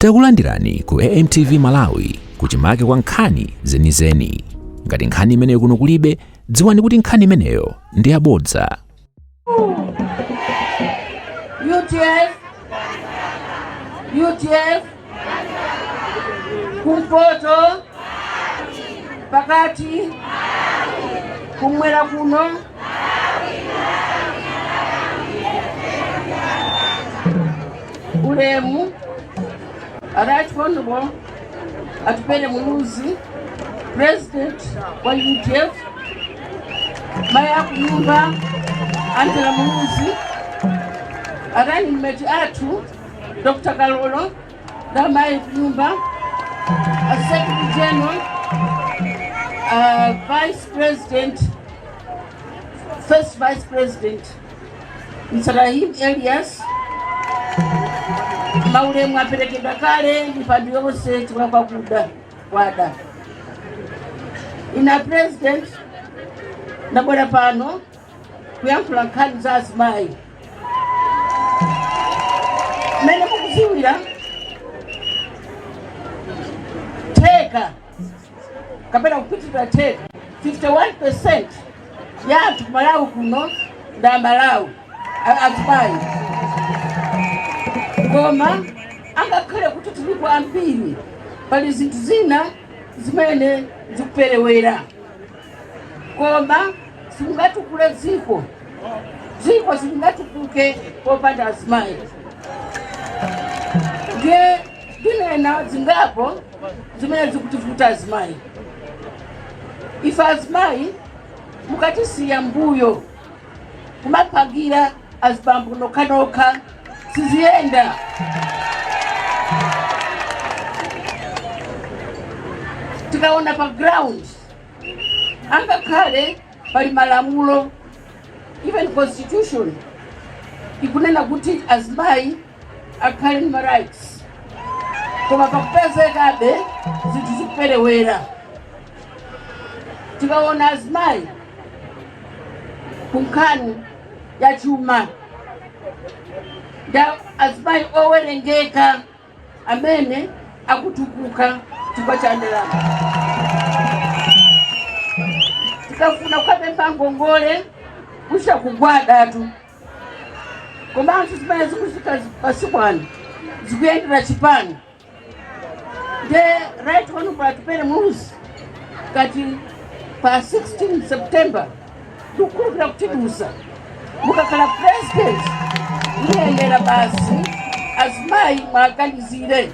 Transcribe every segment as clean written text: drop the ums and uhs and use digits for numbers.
Takulandirani ku AMTV Malawi kuchimake kwa nkhani zenizeni. Ngati nkhani imeneyo kuno kulibe, dziwani kuti nkhani imeneyo ndi yabodza. UDF, UDF, kumpoto, pakati, kumwera kuno. Ulemu Right Honorable Atupele Muluzi, President wa UDF, mayi akunyumba Angela Muluzi, a running mate athu Dr. Kalolo na mayi kunyumba, a Secretary General, Vice President, First Vice President Mr. Rahim Elias, maulemu aperekedwa kale mipando yonse tikakwakuda kwada. Ina President ndabwera pano kuyankhula nkhani za azimayi. Mmene mukudziwira, theka kapena kupitirira theka, 51% ya anthu ku Malawi kuno ndi Amalawi azimayi. Koma angakhale kuti tilipo ambiri, pali zinthu zina zimene zikuperewera. Koma simungatukule dziko, dziko silingatukuke popanda azimayi. Ndiye ndinena zingapo zimene zikutivuta azimayi. Ife azimayi mukatisiya mbuyo kumapangira azibambo nokhanokha, siziyenda. Tikaona pa ground, angakhale pali malamulo, even constitution ikunena kuti azimayi akhale ndi ma rights, koma pakupezekabe zinthu zikuperewera. Tikaona azimayi ku nkhani ya chuma, nda azimayi owerengeka amene akutukuka chifukwa cha ndalama. Tikafuna kukapempha ngongole, kuchita kugwadatu. Komanso zimene zikuchitika masiku ano zikuyendera chipani. The Right Honorable Atupele Muluzi kati pa 16 September, ndikukhulupirira kuti dusa mukakhala president, muyendera basi azimayi. Mwaganizire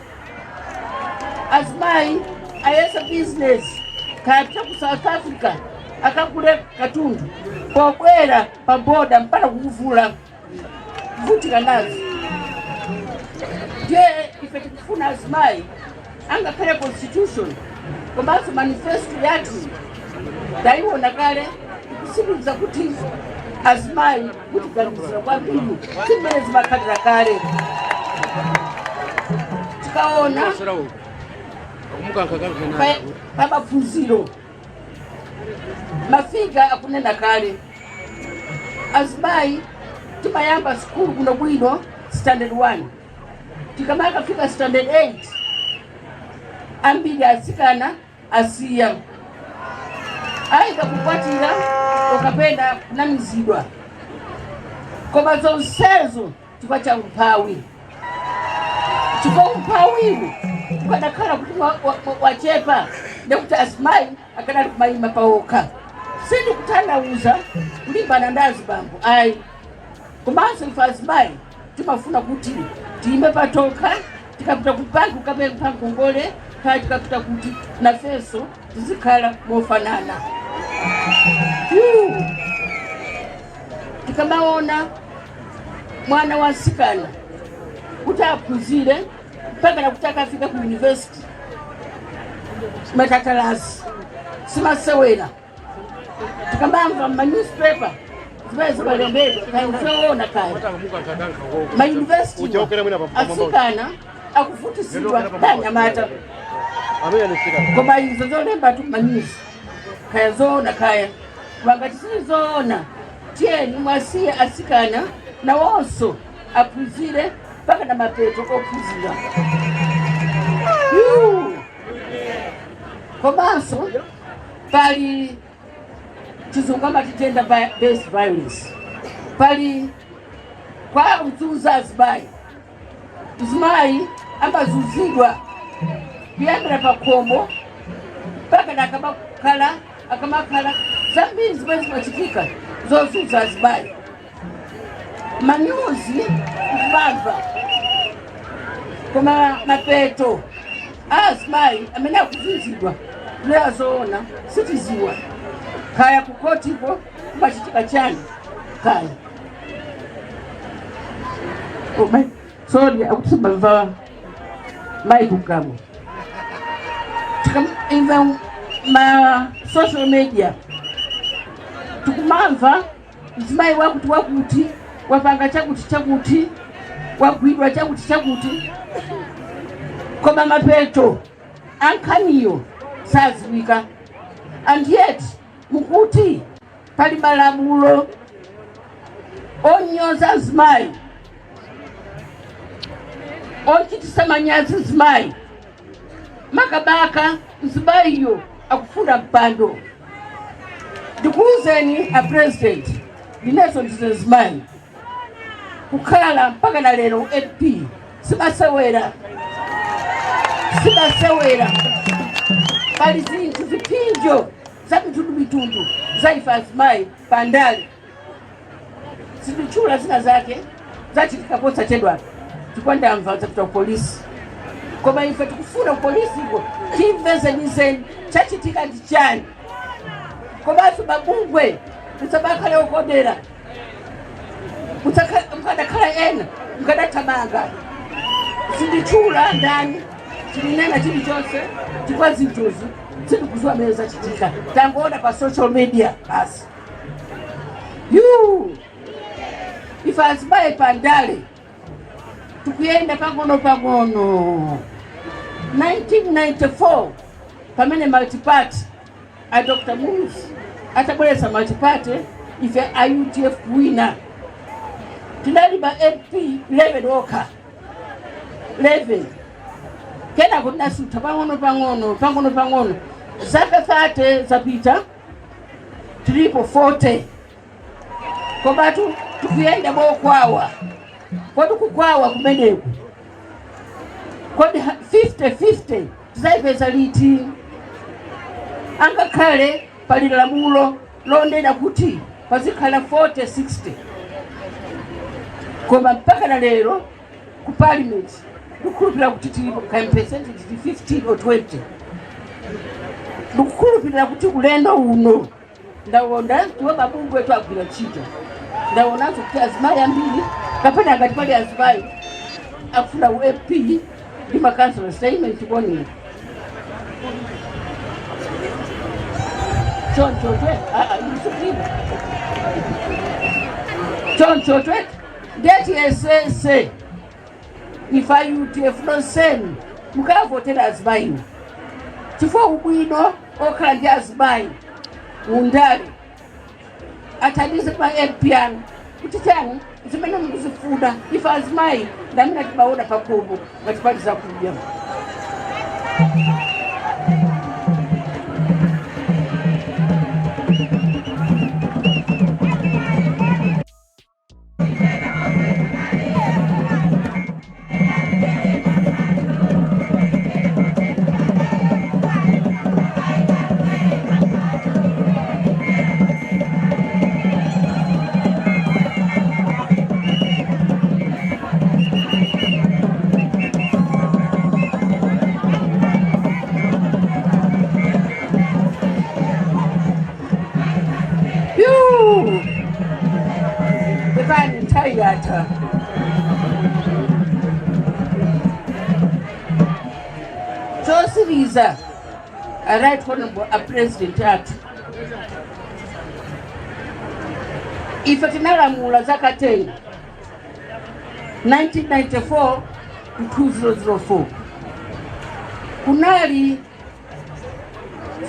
azimayi ayese business, kayapita ku South Africa akagule katundu, pobwera pa boda mpaka kukuvula kuvutika nazo. Ndiye ife tikufuna azimayi, angakhale constitution komanso manifesto yathu tayiona kale, kusimikiza kuti azimayi kutiganizira kwambiri, simene zimakhalira kale. Tikaona pa maphunziro, mafika akunena kale, azimayi timayamba sukulu kuno bwino standard 1, tikamakafika standard 8 ambiri atsikana asiya, ayika kukwatira okapena kunamizidwa. Koma zonsezo chifukwa cha umphawi, chifukwa umphawiwu ukadakhala kuti wachepa, ndekuti azimayi akanali kumayima paokha. Sindikutanthauza kulimbana ndi azibambo, ayi. Komanso ife azimayi timafuna kuti tiyime patokha. Tikapita ku banki kukapempha ngongole, kaya tikapita kuti, nafenso tizikhala mofanana. Yu! Tikamaona mwana wa msikana kuti aphunzire mpaka nakuti akafika ku university, matatalasi simasewera. Tikamamva ma newspaper zimene zimalembedwa, kaya zoona kaya, ma university atsikana akuvutisidwa ndi anyamata. Koma izo zolemba tu ma news, kaya zoona kaya wangati sizoona, tiyeni mwasiye atsikana nawonso aphunzire mpaka na mapeto ophunzira. Komanso pali chizungu amati gender based violence, pali kwa kuzunza azimayi. Mzimayi amazunzidwa kuyambira pa khomo mpaka akamakhala. Zambiri zimene zimachitika zozunza azimayi, manyuzi nkumamva, koma mapeto azimayi amene akuzunzidwa leazoona sitiziwa, kaya kukotiko kumachitika chani kaya. Oh, my, sorry, akuti mic kukamwa. Imva ma social media, tikumamva mzimayi wakuti wakuti wapanga chakuti chakuti, wagwidwa chakuti chakuti, koma mapeto ankhaniyo saziwika. And yet mukuti pali malamulo onyoza mzimayi, ochitisa manyazi mzimayi, makabaka mzimayiyo akufuna mpando. Ndikuwuzeni a President, ndinenso ndize mzimayi, kukhala mpaka na lero MP simasewera, simasewera. Pali zinthu, ziphinjo za mitundu mitundu za ife azimayi pandale. Sinditchula zina zake zachitika posachedwa, chifukwa ndamva zapita ku polisi, koma ife tikufuna ku polisiko timve zenizeni, chachitika ndi chani. Komanso mabungwe musamakhale okondera. Mukadakhala ena mukadathamanga. Sinditchula ndani, tilinena chilichonse, chifukwa zinthuzi sindikuziwa mene zachitika, tangoona pa social media basi. Yu, ife azimayi pandale tikuyenda pang'ono pang'ono. 1994 pamene multiparty, a Dr Muluzi atabweretsa multiparty, ife a UDF kuwina, tinali ma MP 11 okha, 11. Kenako tinasutha pang'ono pang'ono, pang'ono pang'ono. Zaka 30 zapita, tilipo 40, komatu tikuyenda mokwawa. Kodi kukwawa kumeneku, kodi 50 50 tizayipeza liti? Angakhale pali lamulo lonena kuti pazikhala 40 60, koma mpaka na lero ku Parliament ndikukhulupirira kuti tilipo kaya percentage 15 or 20. Ndikukhulupirira kuti ulendo uno ndaona tiwe mabungwe etu agwira ntchito. Ndaonanso kuti azimayi ambiri, kapena ngati pali azimayi akufuna u MP ndi makansela, statement kuonera choncho twe aa choncho twe ndeti esese ife UDF nonsenu mukavotera azimayiwo, chifukwa ubwino okhala ndi azimayi mundale, athandize ma MP anu kuti chani zimene mukuzifuna. Ife azimayi ndamene timaona pakhomo ngati pali zakudya. Yu! Pepani, nthawi yatha. Chosiriza, a Right Honorable a President athu, ife tinalamula zaka 10, 1994 to 2004. Kunali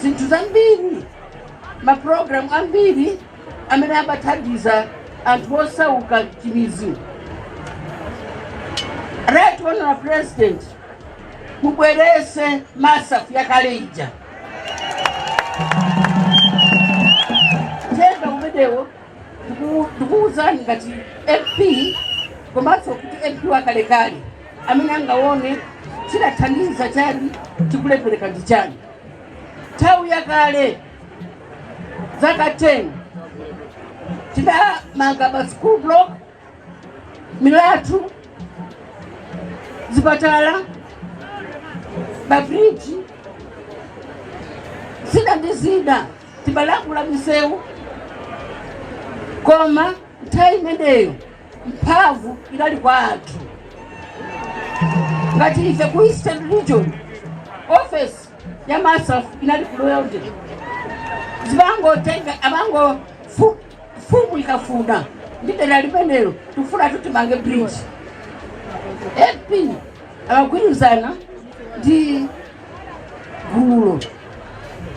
zinthu zambiri, mapulogalamu ambiri amene amathandiza anthu osauka chimizi. Right Honorable President, mubwerese MASAF yakale ija. Umenewo ndikuwuzani ngati MP, komanso kuti MP wakalekale amene angaone chinathandiza chani, chikulephereka ndi chani. Nthawi yakale, zaka 10, tinamanga ma school block, milatho, zipatala, mabridge, zina ndi zina, timalakula misewu. Koma nthawi imeneyo mphamvu inali kwa anthu. Ngati ife ku Eastern Region, office ya MASAF inali ku Lwende. Zimangotenga amango fumu ikafuna ndi dera limenelo, tikufuna timange bridge, MP amagwirizana ndi gululo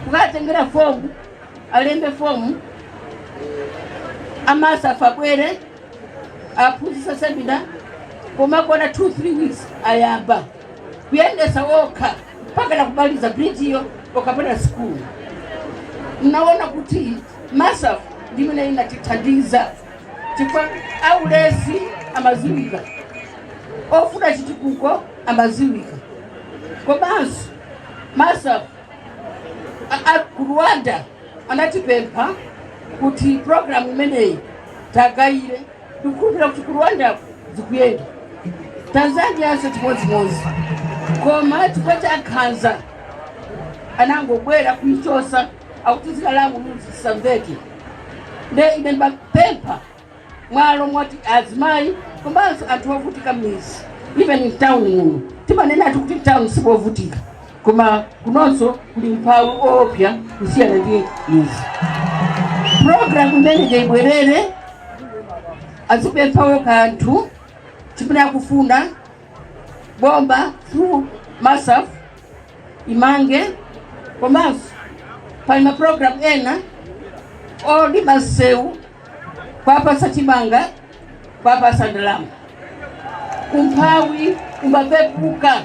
kukatengera fomu, alembe fomu, a MASAF abwere aphunzitsa seminar, komakona 2 3 weeks ayamba kuyendesa okha mpaka nakumaliza bridge iyo okapena school. Mnaona kuti MASAF ndimene inatithandiza, chifukwa aulesi amaziwika, ofuna chitukuko amaziwika. Komanso MASAF ku Rwanda anatipempha kuti program imeneyi tagayire. Ndikukhulupirira kuti ku Rwanda zikuyenda, Tanzanianso chimodzimodzi. Koma chifukwa cha nkhanza anangobwera kuichosa, akuti zina la Muluzi zisamveke. Nde ine ndimapempha mwalo mwati azimayi komanso anthu ovutika m'mizi, even in town muno timanena kuti town sikovutika, koma kunonso kuli mphawi oopsa kusiyana ndi mizi. Program imene ibwerere, azipemphawo kanthu chimene akufuna, boma through MASAF imange. Komanso pali maprogram ena olima msewu, kwapasa chimanga, kwapasa ndalama, umphawi umapepuka.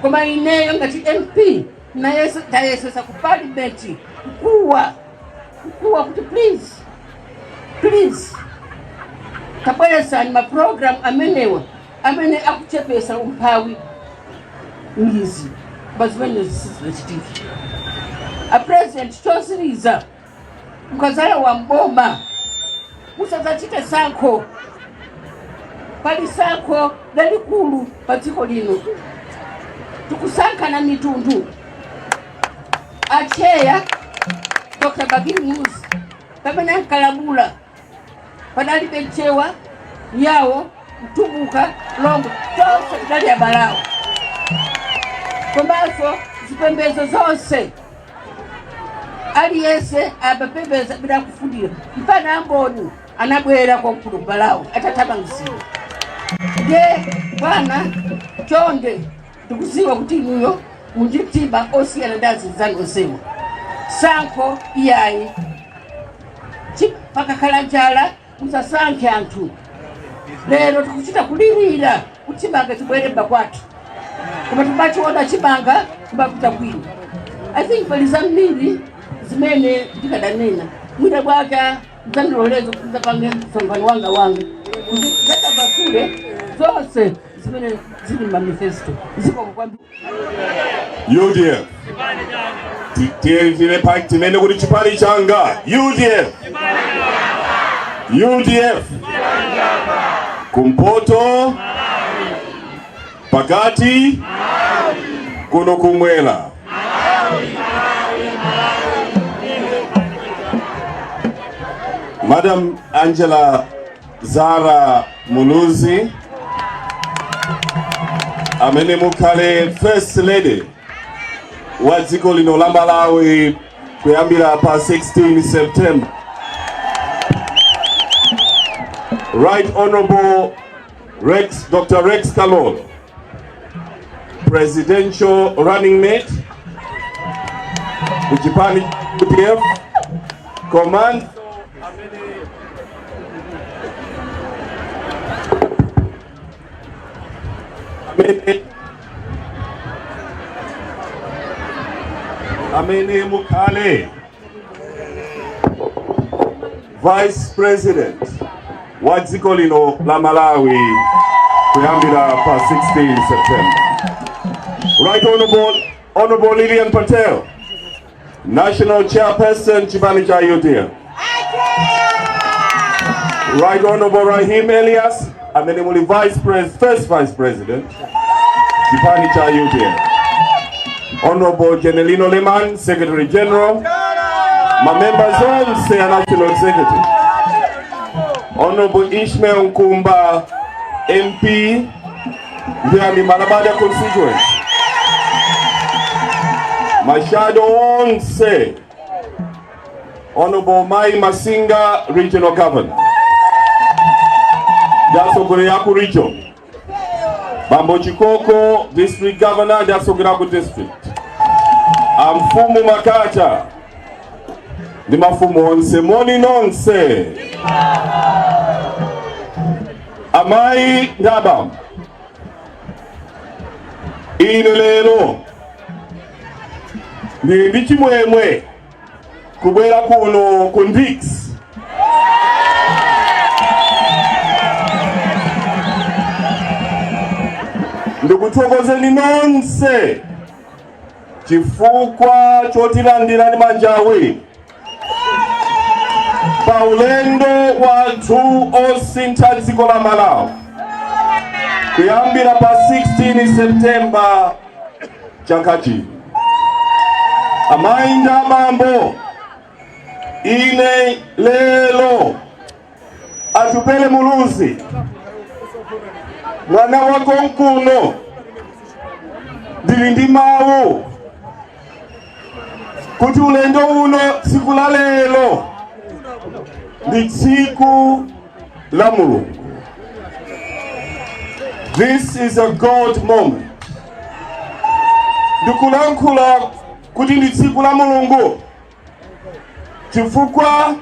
Koma ineyo ngati MP ndayesesa ku parliament kukuwa kukuwa kuti please, please, tabweresani maprogram amenewa amene akuchepesa umphawi ngizi, koma zimene zisizinachitika. A President, chosiriza, mukazala wa mboma musadzachite sankho. Pali sankho lalikulu pa dziko lino, tikusankhana mitundu. Acheya Dr. Bakili Muluzi pamene ankalamula padalibe Mchewa, Yawo, Mtumbuka, Lomwe, tonse tidali Amalawi. Komanso zipembedzo zonse, aliyense amapembedza bila kufunira. Mpaka Amboni anabwera kwamkuno Malawi atathamangizidwa. Nde bwana, chonde, ndikuziwa kuti inuyo mundi mtima osiyana ndi azinzanu onsewa. Sankho iyayi. Pakakhala njala musasankhe anthu. Lero tikuchita kulirira kuti chimanga chibwere kwathu, koma timachiona chimanga kumapita kwina. I think pali zambiri zimene ndikadanena. Mwina bwaka mdzandiloleza kuti ndidzapange msonkhano wanga wanga kuti ndidzatambasule zonse zimene zili manifesto. Zikomo kwambiri. UDF. Tinene kuti chipani changa UDF. UDF. Kumpoto, pakati, kuno kumwera. Madam Angela Zara Muluzi, amene mukhale First Lady wa dziko lino la Malawi kuyambira pa 16 September. Right Honorable Rex, Dr. Rex Kalolo, presidential running mate kuchipani UDF, command amene mukhale Vice President wa dziko lino la Malawi kuyambira pa 16 September. Right Honorable Lillian Patel, National Chairperson, chipani cha UTM. Right Honorable Rahim Elias, amene muli First Vice President, chipani cha UTM. Honorable Genelino Leman, Secretary General, ma members onse a National Executive. Honorable Ishmael Nkumba, MP, ndiye Malabada constituency. Ma shadow onse. Honorable Mai Masinga, Regional Governor. Ndasogolera ku region. Bambo Chikoko, District Governor, ndasogolera ku district. Amfumu Makata ndi mafumu onse, moni nonse. Amayi ndi abambo, ine lero ndili ndi chimwemwe kubwera kuno ku Ndix ndikuthokozeni nonse chifukwa chotilandira ndi manja awiri pa ulendo wathu osintha dziko la Malawi kuyambira pa 16 September chaka chino. Amayi ndi abambo, ine lero Atupele Muluzi mwana wako nkuno ndili ndi mawu kuti ulendo uno, tsiku la lero ndi tsiku la Mulungu. This is a God moment. Ndikulankhula kuti ndi tsiku la Mulungu chifukwa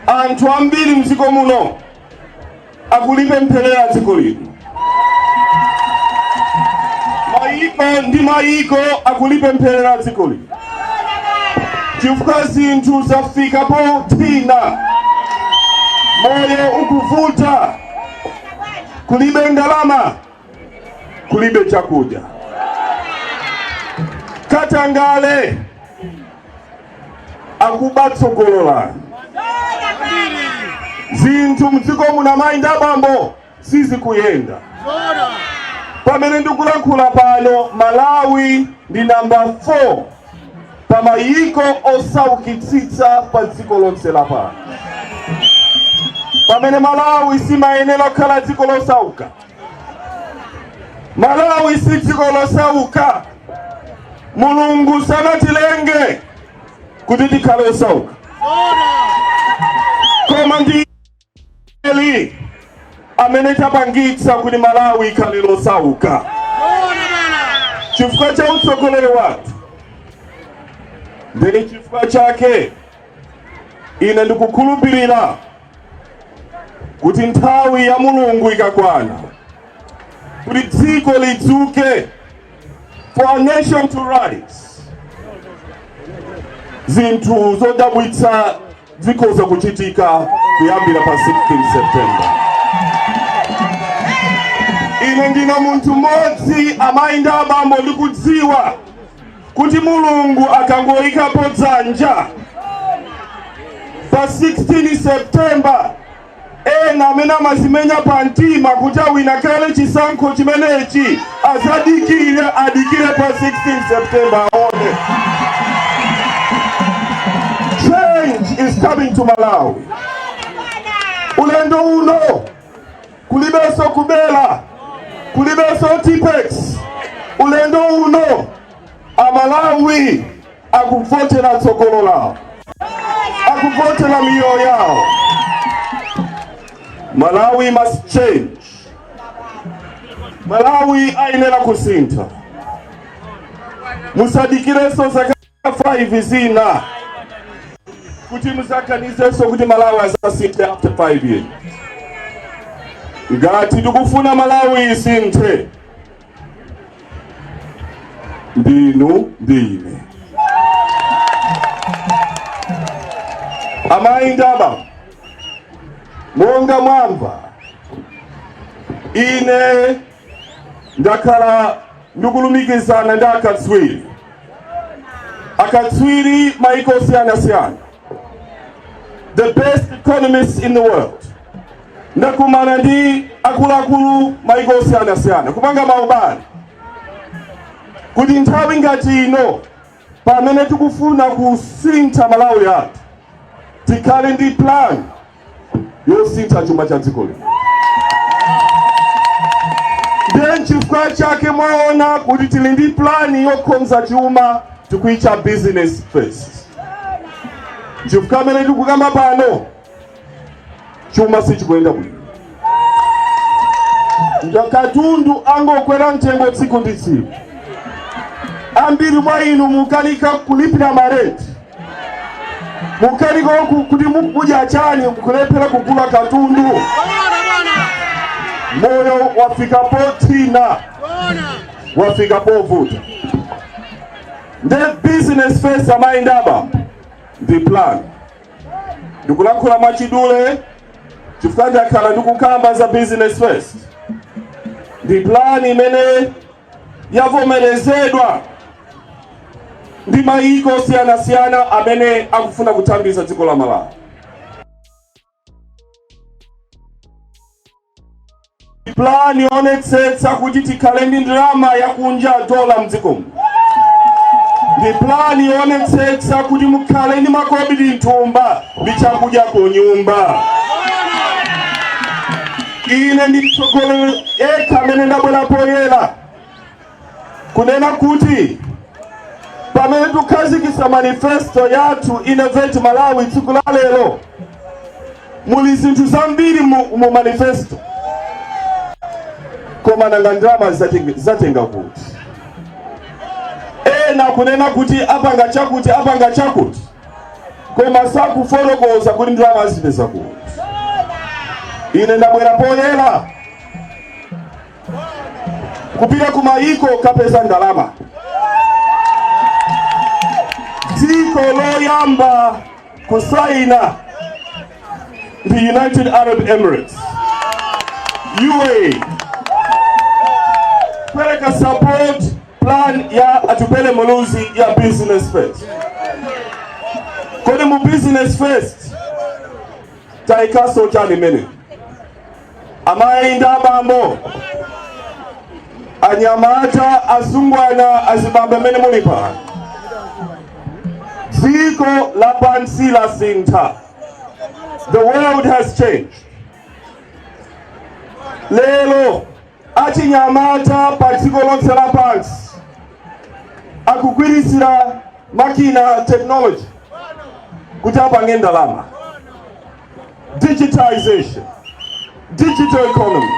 anthu ambiri mdziko muno akulipempherera dziko lino. Mayiko ndi mayiko akulipempherera dziko lino chifukwa zinthu zafikapo thina, moyo ukuvuta, kulibe ndalama, kulibe chakudya, katangale akubatsogolola zinthu mdziko muno. Amayi ndi abambo, sizikuyenda. Pamene ndikulankhula pano, Malawi ndi namba 4 pa mayiko osaukitsitsa pa dziko lonse lapansi, pamene Malawi simayenera kukhala dziko losauka. Malawi si dziko losauka. Mulungu sanatilenge kuti tikhale osauka, koma ndi eli amene tapangitsa kuti Malawi ikhale losauka chifukwa cha utsogoleri wathu. Ndili chifukwa chake ine ndikukhulupirira kuti nthawi ya Mulungu ikakwana kuti dziko lidzuke, for a nation to rise, zinthu zodabwitsa zikhoza kuchitika kuyambira pa 16 September. Ine ndine munthu mmodzi, amayi ndi abambo, ndikudziwa kuti Mulungu akangoyikapo dzanja pa 16 September, ena amene amazimenya pa mtima kuti awina kale chisankho chimenechi azadikire, adikire pa 16 September aone. Change is coming to Malawi. Ulendo uno kulibenso kubela, kulibenso Tipp-Ex. Ulendo uno Amalawi akuvotera tsogolo lawo, akuvotera miyoyo yawo. Malawi must change. Malawi ayenera kusintha. Musadikirenso zaka 5 zina kuti muzaganizenso kuti Malawi azasinthe after 5 years. Ngati tikufuna Malawi isinthe, ndinu ndine. Amayi ndi abambo, monga mwamva, ine ndakhala ndikulumikizana ndi akatswiri maiko osiyanasiyana, the best economists in the world. Ndakumana ndi akuluakulu maiko osiyanasiyana kupanga maubale kuti nthawi ngati ino, pamene tikufuna kusintha Malawi yathu, tikhale ndi plan yosintha chuma cha dziko lino. Ndiye nchifukwa chake mwaona kuti tili ndi plan yokonza chuma, tikuitcha Business First, chifukwa amene tikukamba pano chuma sichikuyenda bwino. Katundu angokwera mtengo tsiku ndi tsiku. Ambiri mwa inu mukanika kulipira marenti, mukanika kuti mudya chani, kulephera kugula katundu. Moyo wafika pothina, wafika povuta. Nde Business First, amayi ndi abambo, ndi plan. Ndikulankhula mwachidule chifukwa ndakhala ndikukamba za Business First. Ndi plan imene yavomerezedwa ndi mayiko osiyanasiyana amene akufuna kuthandiza dziko la Malawi. Plan yoonetsetsa kuti tikhale ndi ndalama yakunja, dola, mdzikomo. Ndi plan yoonetsetsa kuti mukhale ndi makobiri mthumba ndi chakudya ku nyumba. Ine ndi mtsogoleri ekha amene ndabwera poyera kunena kuti pamene tikukhazikitsa manifesto yathu Innovate Malawi tsiku la lero, muli zinthu zambiri mu manifesto, koma nanga ndalama zatenga kuti? Ena kunena kuti apanga chakuti, apanga chakuti, koma sakufotokoza kuti ndalama zipeza kuti. Ine ndabwera poyera kupita ku mayiko kapeza ndalama. Dziko loyamba kusaina ndi United Arab Emirates, UAE, kupereka support plan ya Atupele Muluzi ya Business First. Kodi mu Business First taikaso chani mene? Amayi ndi abambo, anyamata, asungwana, azibambo amene muli pano, dziko lapansi lasintha. The world has changed. Lero achinyamata pa dziko lonse lapansi akugwirisira makina, technology, kuti apange ndalama, digitization, digital economy.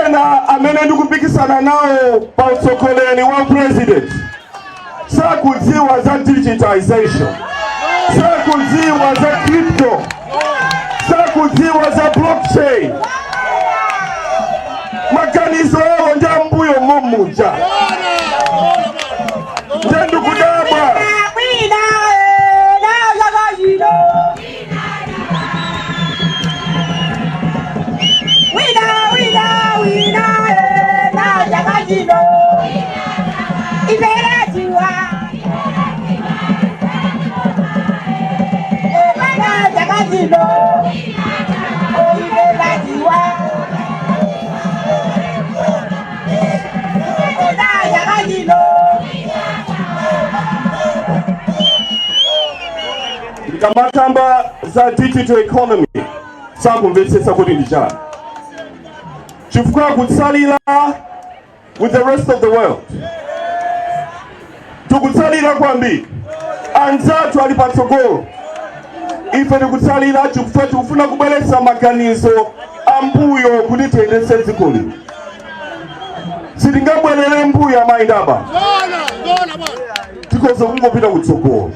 Ena amene ndikupikisana nawo pa utsogoleri wa president sakudziwa za digitization, sakudziwa za crypto, sakudziwa za blockchain. Maganizo awo ndi ambuyo momuja. Nde ndikudabwa. Wina na chaka chino. Wina, wina, wina na chaka chino. Ife tadziwa. Na chaka chino. Ife tadziwa. Na chaka chino. Ndikamakamba za digital economy sakumvetsetsa kuti ndi chani, chifukwa kutsalira with the rest of the world. Tikutsalira kwambiri. Anzathu ali patsogolo, ife tikutsalira chifukwa tikufuna kubweretsa maganizo ambuyo kuti tiyendetse dziko lino. Sitingabwerere mbuyo, amayi ndi abambo, tikhoza kungopita kutsogolo.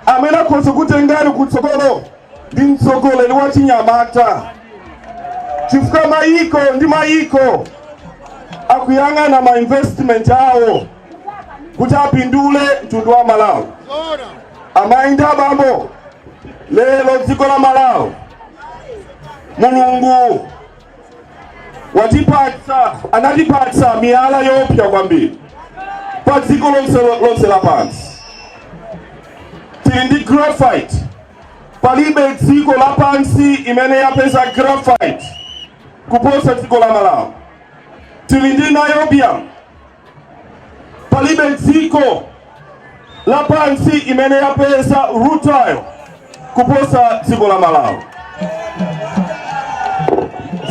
Amene akhoza kutengani kutsogolo ndi mtsogoleri wa chinyamata, chifukwa mayiko ndi mayiko akuyang'ana ma investment awo. Kuti apindule mtundu wa Malawi. Amayi ndi abambo, lero dziko la Malawi Mulungu watipatsa, anatipatsa miyala yoopsa kwambiri pa dziko lonse lonse lapansi. Tili ndi graphite. Palibe dziko lapansi imene yapeza graphite kuposa dziko la Malawi. Tili ndi niobium. Palibe dziko lapansi imene yapeza rutile kuposa dziko la Malawi.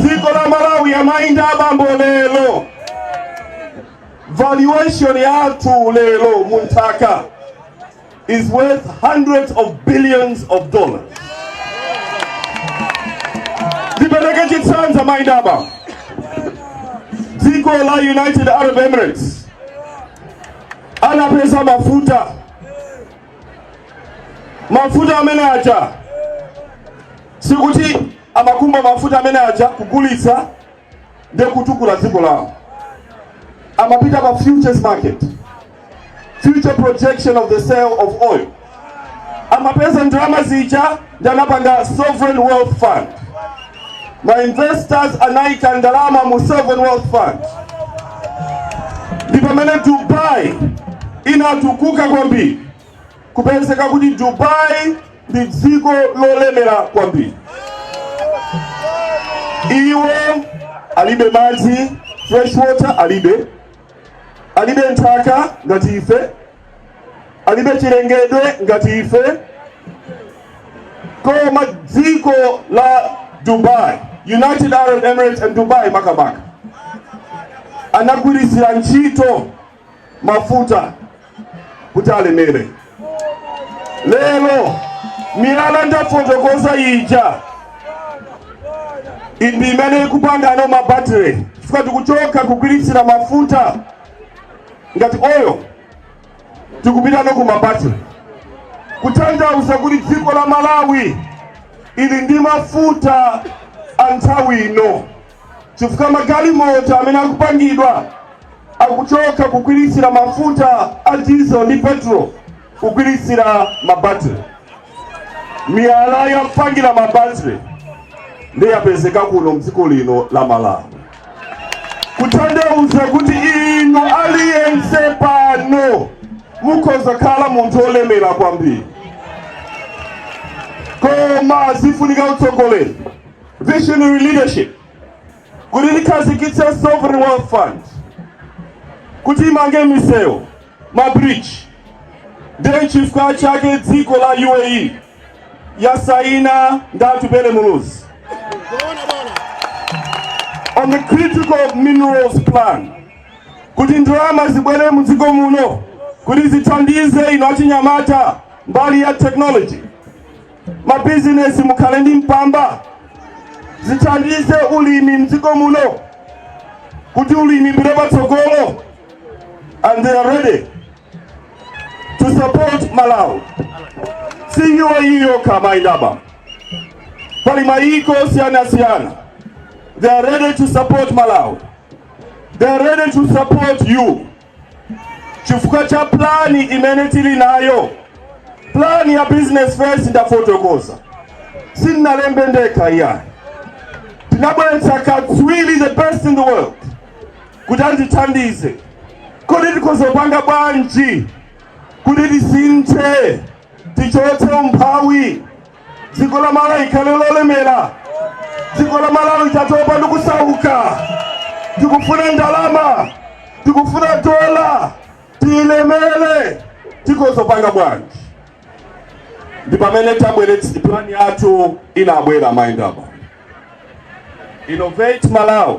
Dziko la Malawi, amayi ndi abambo, lero valuation yathu lero munthaka is worth hundreds of billions of dollars. Ndipereke chitsanzo, amayi ndi abambo. Dziko la United Arab Emirates anapeza mafuta. Mafuta amene aja, sikuti amakumba mafuta amene aja kugulitsa ndi kutukula dziko lawo. Amapita pa futures market, future projection of the sale of oil. Amapeza ndalama zija ndi anapanga sovereign wealth fund. Ma investors anayika ndalama mu sovereign wealth fund, ndi pamene Dubai inatukuka kwambiri, kupezeka kuti Dubai ndi dziko lolemera kwambiri. Iwo alibe madzi, fresh water alibe, alibe nthaka ngati ife, alibe chilengedwe ngati ife, koma dziko la Dubai, United Arab Emirates and Dubai makamaka, anagwirisira ntchito mafuta kuti alemere. Lero miyala ndafotokoza ija ndi imene ikupanga ano mabattery, chifukwa tikuchoka kugwiritsira mafuta ngati oil, tikupita no ku mabattery, kutanthauza kuti dziko la Malawi ili ndi mafuta a nthawi ino, chifukwa magalimoto amene akupangidwa akuchoka kugwiritsira mafuta a diesel ndi petrol kugwiritsira mabattery. Miyala yopangira mabattery ndi yapezeka kuno mdziko lino la Malawi, kutanthauza kuti inu aliyense pano mukhoza khala munthu olemera kwambiri, koma zifunika utsogoleri, visionary leadership, kuti tikhazikitse sovereign wealth fund kuti imange misewu, mabridge. Ndiye chifukwa chake dziko la UAE yasaina ndi Atupele Muluzi on the critical minerals plan kuti ndalama zibwere mudziko muno kuti zithandize inu achinyamata mbali ya technology, mabizinesi mukhale ndi mpamba, zithandize ulimi mdziko muno kuti ulimi upite patsogolo. And they are ready to support Malawi. Si UAE yokha, maindaba, pali mayiko osiyanasiyana. They are ready to support Malawi, they are ready to support you chifukwa cha plan imene tili nayo, plan ya Business First. Ndafotokoza, sindinalembe ndekha iyayi. Tinabweretsa katswiri, the best in the world, kuti andithandize kuti tikhozopanga bwanji kuti tisinthe, tichotse umphawi, dziko la Malawi ikhale lolemera. Dziko la Malawi tatopa ndi kusauka. Tikufuna ndalama, tikufuna dola, tilemere. Tikhozopanga bwanji? Ndi pamene tabweretsa plan yathu inabwera, maindaba, Innovate Malawi.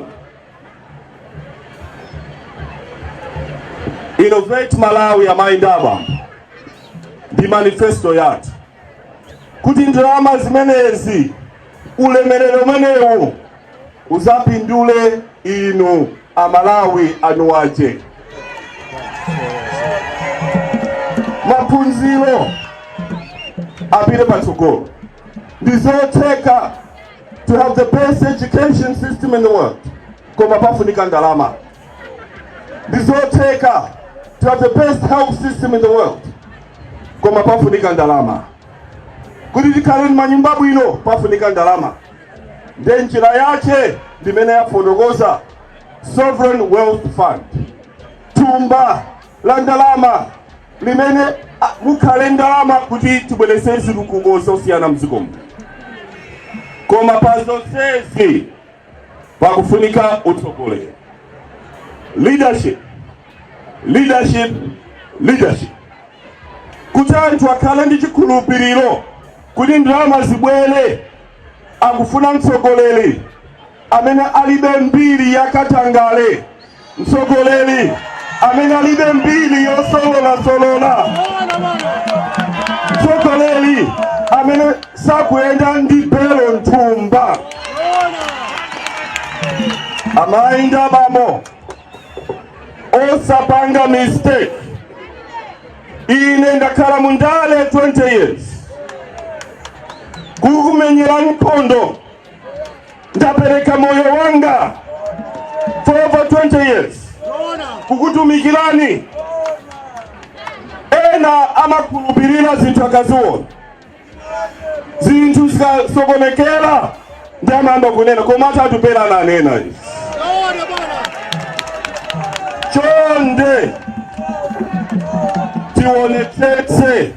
Innovate Malawi, amaindaba, ndi manifesto yathu kuti ndalama zimenezi, ulemerero umenewu uzapindule inu Amalawi anuwache. Maphunziro apite patsogolo. Ndizotheka to have the best education system in the world, koma pafunika ndalama. Ndizotheka to have the best health system in the world, koma pafunika ndalama. to have the best health system in the world, koma pafunika ndalama. Kuti tikhale ndi manyumba bwino, pafunika ndalama. Nde njira yache ndimene yafotokoza sovereign wealth fund, thumba la ndalama limene mukhale ndalama kuti tibweretse zitukuko zosiyana mdzikomo. Koma pa zonsezi pakufunika utsogoleri, leadership, leadership, leadership, kuti anthu akhale ndi chikhulupiriro kuti ndalama zibwere. Akufuna mtsogoleri amene alibe mbiri yakatangale, mtsogoleri amene alibe mbiri yosololasola, mtsogoleri amene sakuyenda ndi belo mthumba. Amayi ndi abambo, osapanga mistake. Ine ndakhala mundale 20 years, kukumenyera nkhondo. Ndapereka moyo wanga for over 20 years kukutumikirani. Ena amakhulupirira zinthu akaziona. Zinthu zikasokonekera ndi amayamba kunena, "Koma atatupera ananena izi." Chonde, tionetsetse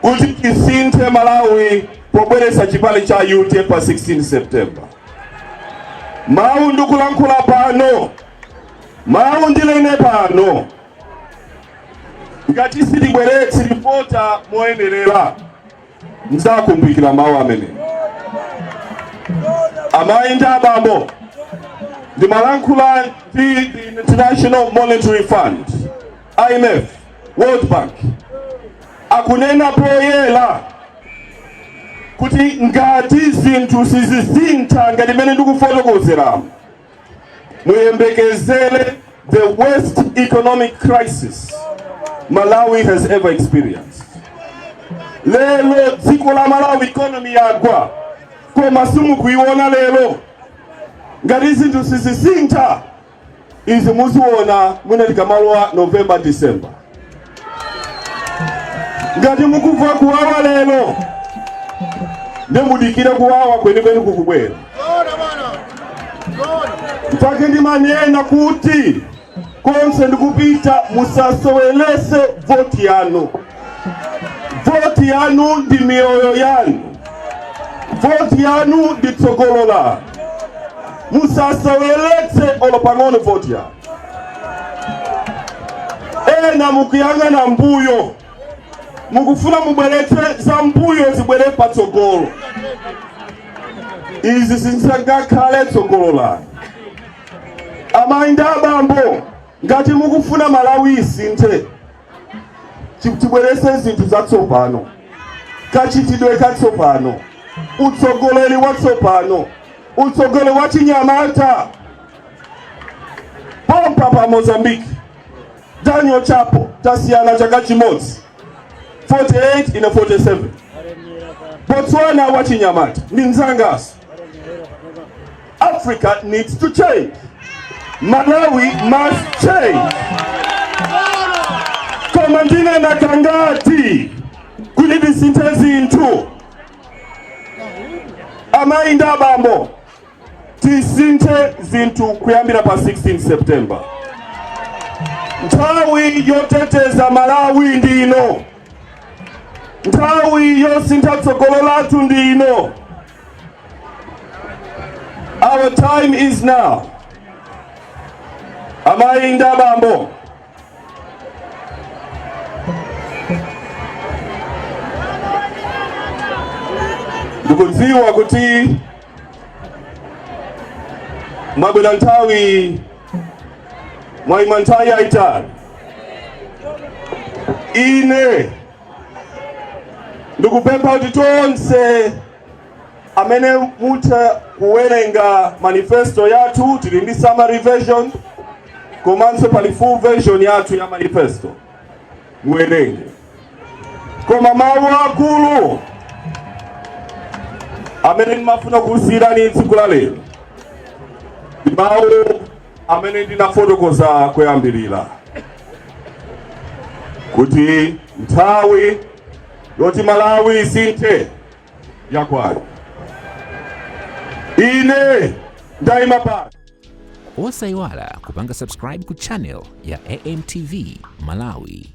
kuti tisinthe Malawi pobweretsa chipani cha UTM pa 16 September. Mawu ndikulankhula pano, mawu ndilene pano, ngati sitibweretse ripota moyenerera, mzakumbukira mawu amene. Amayi ndi abambo, ndimalankhula ndi the International Monetary Fund, IMF, World Bank, akunena poyera kuti ngati zinthu sizisintha ngati mmene ndikufotokozeramu, muyembekezere the worst economic crisis Malawi has ever experienced. Lero dziko la Malawi economy yagwa, koma simukuiona lero. Ngati zinthu sizisintha, izi muziona mwina tikamalowa November, December. Ngati mukumva kuwawa lero, ndemudikire kuwawa kwenikweni kukubwera. Mpake ndimanena kuti konse ndikupita, musasowelese voti yanu. Voti yanu ndi miyoyo yanu, voti yanu ndi tsogolo lanu. Musasoweletse olo pang'ono voti yanu. Ena mukuyang'ana mbuyo, mukufuna mubweretse za mbuyo zibwere patsogolo. Izi sizingakhale tsogolo lanu. Amayi ndi abambo, ngati mukufuna Malawi isinthe, tibweretse zinthu zatsopano, kachitidwe katsopano, utsogoleri watsopano, utsogoleri wa chinyamata. Pompa pa Mozambique, Daniel Chapo, tasiyana chaka chimodzi, 48 ine 47. Botswana, wa chinyamata ndi mzangaso. Africa needs to change. Malawi must change. Koma ndinena kangati kuti tisinthe zinthu? Amayi ndi abambo, tisinthe zinthu kuyambira pa 16 September. Nthawi yoteteza Malawi ndino, nthawi yosintha tsogolo lathu ndino. Our time is now. Amayi ndi abambo, ndikudziwa kuti mwabwera nthawi, mwayima nthawi yayitali. Ine ndikupempha kuti tonse amene mutha kuwerenga manifesto yathu, tili ndi summary version komanso pali full version yathu ya manifesto, muwerenge. Koma mawu akulu amene ndimafuna kusiyirani tsiku la lero ndi mawu amene ndinafotokoza kuyambirira. Kuti nthawi yoti Malawi isinthe yakwana. Ine ndayima pano. Osayiwala kupanga subscribe ku channel ya AMTV Malawi.